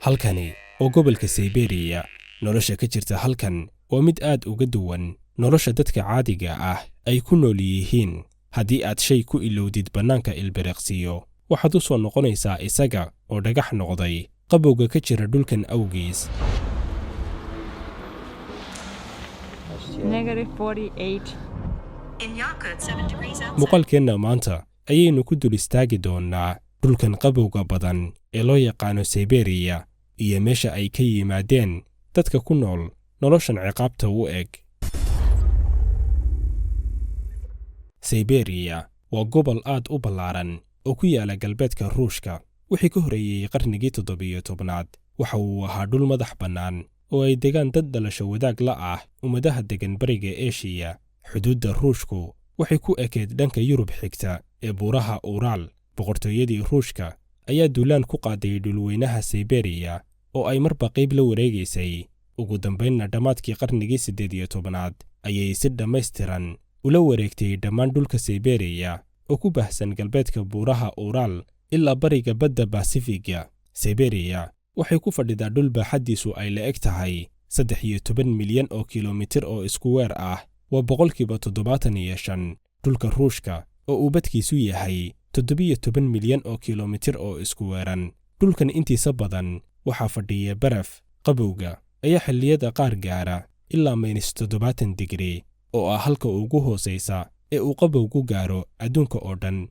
Halkani oo gobolka Siberia, nolosha ka jirta halkan waa mid aad uga duwan nolosha dadka caadiga ah ay ku nool yihiin. Haddii aad shay ku ilowdid bannaanka ilbiriqsiyo, waxaad u soo noqonaysaa isaga oo dhagax noqday qabowga ka jira dhulkan awgiis. Negative 48. In Yakut, 7 degrees outside. Muuqaalkeenna maanta ayaynu ku dul istaagi doonnaa dhulkan qabowga badan ee loo yaqaano Siberia iyo meesha ay ka yimaadeen dadka ku nool noloshan ciqaabta u eg. Siberia waa gobol aad u ballaaran oo ku yaala galbeedka Ruushka. Wixii ka horreeyey qarnigii 17aad, waxa uu ahaa dhul madax bannaan oo ay degaan dad dhalasho wadaag la ah ummadaha degan bariga Eshiya. Xuduudda Ruushku waxay ku ekeyd dhanka Yurub xigta ee buuraha Uuraal. Boqortooyadii Ruushka ayaa duulaan ku qaaday dhulweynaha Siberia oo ay marba qayb la wareegaysay. Ugu dambaynna dhammaadkii qarnigii 18aad ayay si dhammaystiran ula wareegtay dhammaan dhulka Siberia oo ku baahsan galbeedka buuraha Uuraal ilaa bariga badda Basifiga. Siberia waxay ku fadhidaa dhul baaxaddiisu ay la eg tahay 13 milyan oo kilomitir oo isku weer ah, waa 75% dhulka Ruushka oo uu badkiisu yahay 17 milyan oo kilomitir oo isku weeran. Dhulkan intiisa badan waxaa fadhiya baraf. Qabowga ayaa xilliyada qaar gaara ilaa -70 digrii, oo ah halka ugu hoosaysa ee uu qabowgu gaaro adduunka oo dhan.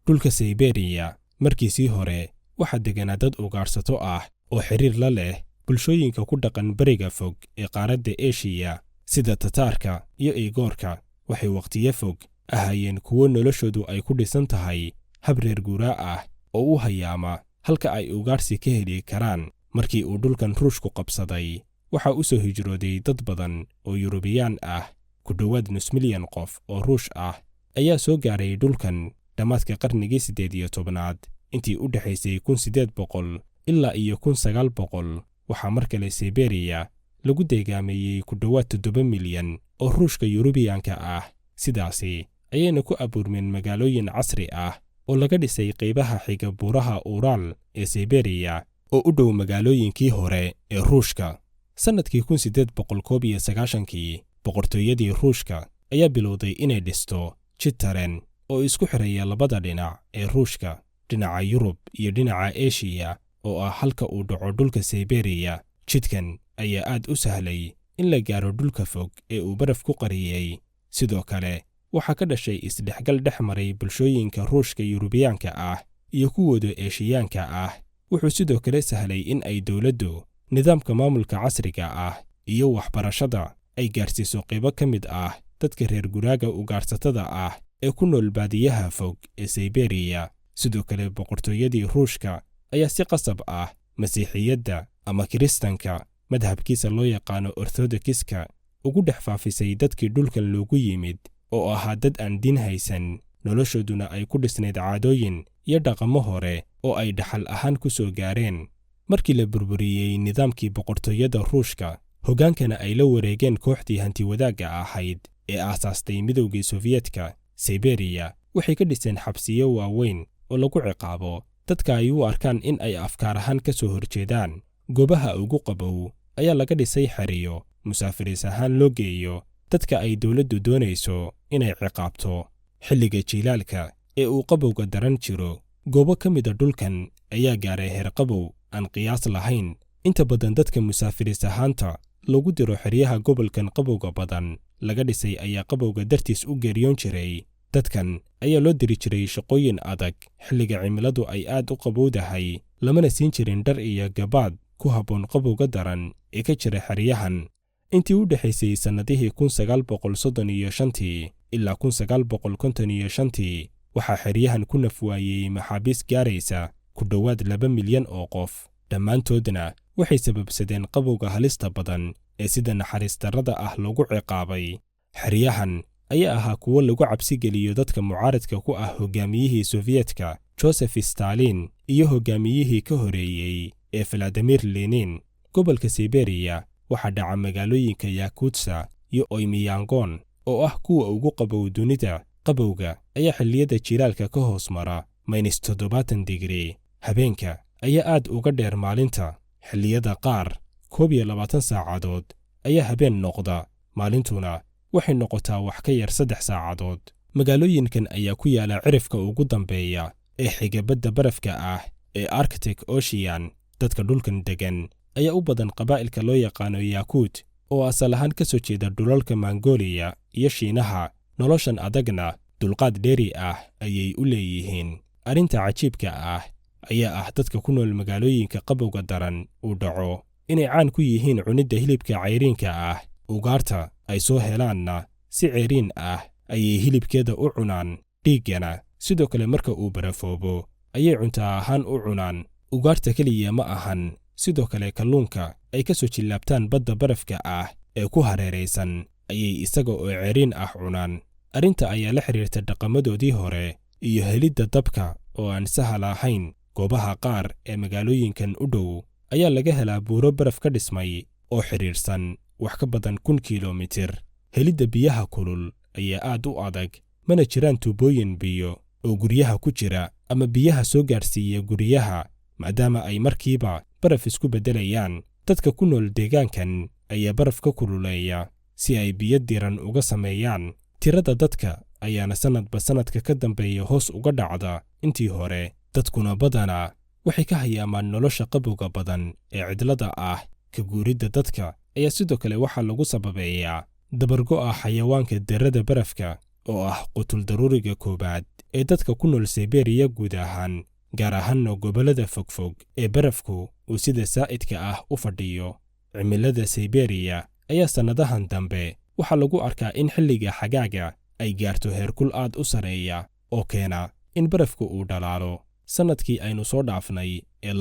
Dhulka Siberia markiisii hore waxaa deganaa dad ugaarsato ah oo xiriir la leh bulshooyinka ku dhaqan bariga fog ee qaaradda Eshiya sida Tataarka iyo Igoorka. Waxay wakhtiyo fog ahaayeen kuwo noloshoodu ay ku dhisan tahay hab reer guuraa ah oo u hayaama halka ay ugaarsi ka heli karaan. Markii uu dhulkan Ruushku qabsaday, waxaa u soo hijrooday dad badan oo Yurubiyaan ah. Ku dhowaad nus milyan qof oo Ruush ah ayaa soo gaaray dhulkan dhammaadka qarnigii 18aad. Intii u dhexaysay 1800 ilaa iyo 1900, waxaa mar kale Siberia lagu deegaameeyey ku dhowaad 7 milyan oo Ruushka Yurubiyaanka ah. Sidaasi ayayna ku abuurmeen magaalooyin casri ah oo laga dhisay qaybaha xiga buuraha Uuraal ee Siberia oo u dhow magaalooyinkii hore ee Ruushka. Sannadkii 1891kii, boqortooyadii Ruushka ayaa bilowday inay dhisto jid tareen oo isku xiraya labada dhinac ee Ruushka, dhinaca Yurub iyo dhinaca Eshiya oo ah halka uu dhaco dhulka Siberia. Jidkan ayaa aad u sahlay in la gaaro dhulka fog ee uu baraf ku qariyey. Sidoo kale waxaa ka dhashay isdhexgal dhex maray bulshooyinka Ruushka Yurubiyaanka ah iyo kuwooda Eeshiyaanka ah. Wuxuu sidoo kale sahlay in ay dowladdu nidaamka maamulka casriga ah iyo waxbarashada ay gaarsiiso qaybo ka mid ah dadka reer guraaga ugaarsatada ah ee ku nool baadiyaha fog ee Siberia. Sidoo kale boqortooyadii Ruushka ayaa si qasab ah Masiixiyadda ama Kiristanka madhabkiisa loo yaqaano Orthodokiska ugu dhex faafisay dadkii dhulkan loogu yimid oo ahaa dad aan diin haysan, noloshooduna ay ku dhisnayd caadooyin iyo dhaqamo hore oo ay dhaxal ahaan ku soo gaareen. Markii la burburiyey nidaamkii boqortooyada Ruushka, hoggaankana ay la wareegeen kooxdii hantiwadaagga ahayd ee aasaastay Midowgii Sofiyeetka, Siberia waxay ka dhiseen xabsiyo waaweyn oo lagu ciqaabo dadka ay u arkaan in ay afkaar ahaan ka soo horjeedaan. Goobaha ugu qabow ayaa laga dhisay xeriyo musaafiriis ahaan loo geeyo dadka ay dowladdu doonayso inay ciqaabto. Xilliga jiilaalka ee uu qabowga daran jiro, goobo ka mida dhulkan ayaa gaaray heer qabow aan qiyaas lahayn. Inta badan dadka musaafiriis ahaanta lagu diro xeryaha gobolkan qabowga badan laga dhisay ayaa qabowga dartiis u geeriyoon jiray. Dadkan ayaa loo diri jiray shaqooyin adag xilliga cimiladu ay aad u qabowdahay, lamana siin jirin dhar iyo gabaad ku habboon qabowga daran ee ka jira xeryahan. Intii u dhexaysay sannadihii 1935tii ilaa 1955tii, waxaa xeryahan ku nafwaayey maxaabiis gaaraysa ku dhowaad 2 milyan oo qof. Dhammaantoodna waxay sababsadeen qabowga halista badan ee sida naxariis darrada ah loogu ciqaabay. Xeryahan ayaa ahaa kuwo lagu cabsigeliyo dadka mucaaradka ku ah hogaamiyihii Sofiyeetka Joseph Stalin iyo hogaamiyihii ka horeeyey ee Valadimir Lenin. Gobolka Siberia waxaa dhaca magaalooyinka Yakutsa iyo Oymyangon oo ah kuwa ugu qabow dunida. Qabowga ayaa xilliyada jiilaalka ka hoos mara -70 digrii. Habeenka ayaa aad uga dheer maalinta. Xilliyada qaar 21 saacadood ayaa habeen noqda, maalintuna waxay noqotaa wax ka yar 3 saacadood. Magaalooyinkan ayaa ku yaala cirifka ugu dambeeya ee xiga badda barafka ah ee Arctic Ocean. Dadka dhulkan degan ayaa u badan qabaa'ilka loo yaqaano Yakuut, oo asal ahaan ka soo jeeda dhulalka Mongoliya iyo Shiinaha. Noloshan adagna dulqaad dheeri ah ayay u leeyihiin. Arrinta cajiibka ah ayaa ah dadka ku nool magaalooyinka qabowga daran uu dhaco inay caan ku yihiin cunidda hilibka cayriinka ah. Ugaarta ay soo helaanna si ceyriin ah ayay hilibkeeda u cunaan, dhiiggana sidoo kale marka uu barafoobo ayay cunto ahaan u cunaan. Ugaarta keliya ma ahan, sidoo kale kalluunka ay ka soo jillaabtaan badda barafka ah ee ku hareeraysan ayay isaga oo ceyriin ah cunaan. Arrinta ayaa la xiriirta dhaqamadoodii hore iyo helidda dabka oo aan sahal ahayn. Goobaha qaar ee magaalooyinkan u dhow ayaa laga helaa buuro baraf ka dhismay oo xidhiidhsan wax ka badan 1000 kilomitir. Helidda biyaha kulul ayaa aad u adag, mana jiraan tuubooyin biyo oo guryaha ku jira ama biyaha soo gaadhsiiya guryaha, maadaama ay markiiba baraf isku beddelayaan. Dadka ku nool deegaankan ayaa baraf ka kululeeya si ay biyo diran uga sameeyaan. Tirada dadka ayaana sannadba sannadka ka dambeeya hoos uga dhacda intii hore. Dadkuna badanaa waxay ka hayaamaan nolosha qabowga badan ee cidlada ah. Ka guuridda dadka ayaa sidoo kale waxaa lagu sababeeyaa dabargo'a xayawaanka darada barafka, oo ah qutul daruuriga koowaad ee dadka ku nool Sibeeriya guud ahaan, gaar ahaanna gobollada fogfog ee barafku uu sida saa'idka ah u fadhiyo. Cimilada Sibeeriya ayaa sannadahan dambe waxaa lagu arkaa in xilliga xagaaga ay gaarto heerkul aad u sarreeya oo keena in barafku uu dhalaalo. Sannadkii aynu soo dhaafnay ee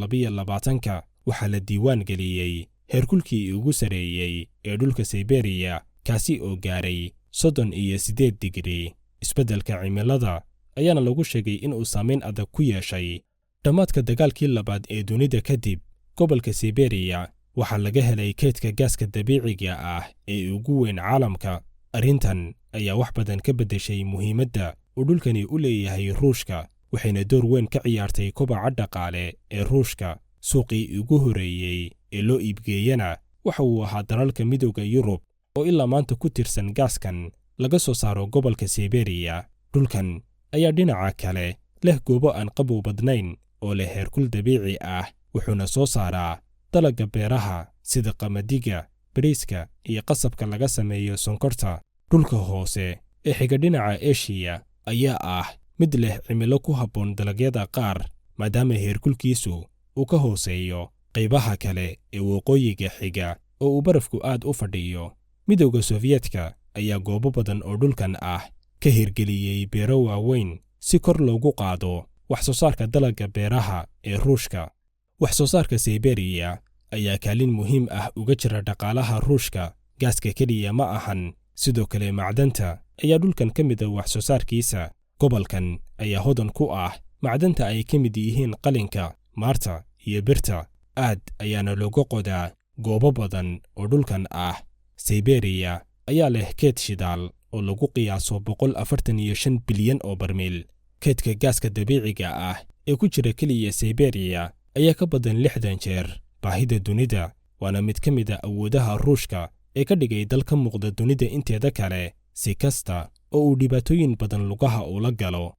2022 waxaa la diiwaan geliyey heerkulkii ugu sarreeyey ee dhulka Sibeeriya, kaasi oo gaaray 38 digrii. Isbeddelka cimilada ayaana lagu sheegay inuu saameyn adag ku yeeshay. Dhammaadka dagaalkii labaad ee dunida kadib, gobolka Sibeeriya waxaa laga helay kaydka gaaska dabiiciga ah ee ugu weyn caalamka. Arrintan ayaa wax badan ka beddeshay muhiimadda uu dhulkani u leeyahay Ruushka, waxayna door weyn ka ciyaartay kobaca dhaqaale ee Ruushka. Suuqii ugu horreeyey ee loo iibgeeyana waxa uu ahaa dalalka Midowga Yurub, oo ilaa maanta ku tiirsan gaaskan laga soo saaro gobolka Sibeeriya. Dhulkan ayaa dhinaca kale leh goobo aan qabow badnayn oo leh heerkul dabiici ah, wuxuuna soo saaraa dalagga beeraha sida qamadiga, bariiska iyo qasabka laga sameeyo sonkorta. Dhulka hoose ee xiga dhinaca Eshiya ayaa ah mid leh cimilo ku habboon dalagyada qaar, maadaama heerkulkiisu uu ka hooseeyo qaybaha kale ee waqooyiga xiga oo uu barafku aad u fadhiyo. Midowga Sofiyeetka ayaa goobo badan oo dhulkan ah ka hirgeliyey beero waaweyn si kor loogu qaado wax soo saarka dalagga beeraha ee Ruushka. Wax soo saarka Sibeeriya ayaa kaalin muhiim ah uga jira dhaqaalaha Ruushka. Gaaska keliya ma ahan, sidoo kale macdanta ayaa dhulkan ka mid ah wax soo saarkiisa. Gobolkan ayaa hodan ku ah macdanta ay ka mid yihiin qalinka, maarta iyo birta. Aad ayaana looga qodaa goobo badan oo dhulkan ah. Sibeeriya ayaa leh keyd shidaal oo lagu qiyaaso 145 bilyan oo barmiil. Keydka gaaska dabiiciga ah ee ku jira keliya Sibeeriya ayaa ka badan 60 jeer baahida dunida, waana mid ka mid ah awoodaha Ruushka ee ka dhigay dal ka muuqda dunida inteeda kale, si kasta oo uu dhibaatooyin badan lugaha ula galo.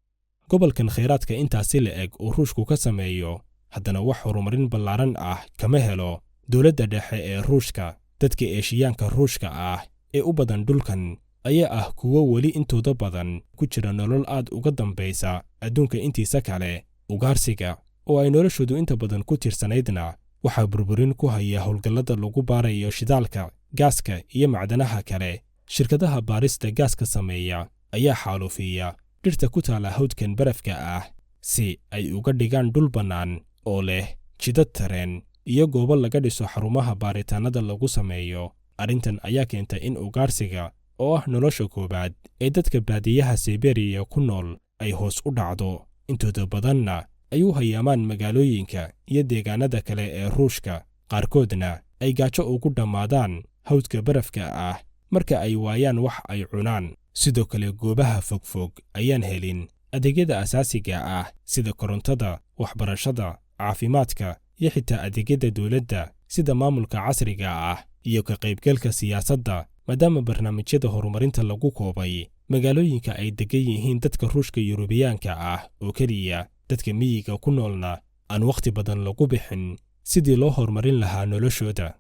Gobolkan kheyraadka intaasi la eg uu Ruushku ka sameeyo, haddana wax horumarin ballaaran ah kama helo dowladda dhexe ee Ruushka. Dadka Eeshiyaanka Ruushka ah ee u badan dhulkan ayaa ah kuwo weli intooda badan ku jira nolol aad uga dambaysa adduunka intiisa kale. Ugaarsiga oo ay noloshoodu inta badan ku tiirsanaydna waxaa burburin ku haya howlgallada lagu baarayo shidaalka, gaaska iyo macdanaha kale. Shirkadaha baarista gaaska sameeya ayaa xaalufiya dhirta ku taala hawdkan barafka ah si ay uga dhigaan dhul bannaan oo leh jidad tareen iyo goobo laga dhiso xarumaha baaritaannada lagu sameeyo. Arrintan ayaa keenta in ugaarsiga, oo ah nolosha koowaad ee dadka baadiyaha Sibeeriya ku nool, ay hoos u dhacdo, intooda badanna ay u hayaamaan magaalooyinka iyo deegaanada kale ee Ruushka, qaarkoodna ay gaajo ugu dhammaadaan hawdka barafka ah marka ay waayaan wax ay cunaan. Sidoo kale goobaha fogfog ayaan helin adeegyada asaasiga ah sida korontada, waxbarashada, caafimaadka iyo xitaa adeegyada dowladda sida maamulka casriga ah iyo ka qaybgalka siyaasadda, maadaama barnaamijyada horumarinta lagu koobay magaalooyinka ay deggan yihiin dadka Ruushka Yurubiyaanka ah oo keliya, dadka miyiga ku noolna aan wakhti badan lagu bixin sidii loo horumarin lahaa noloshooda.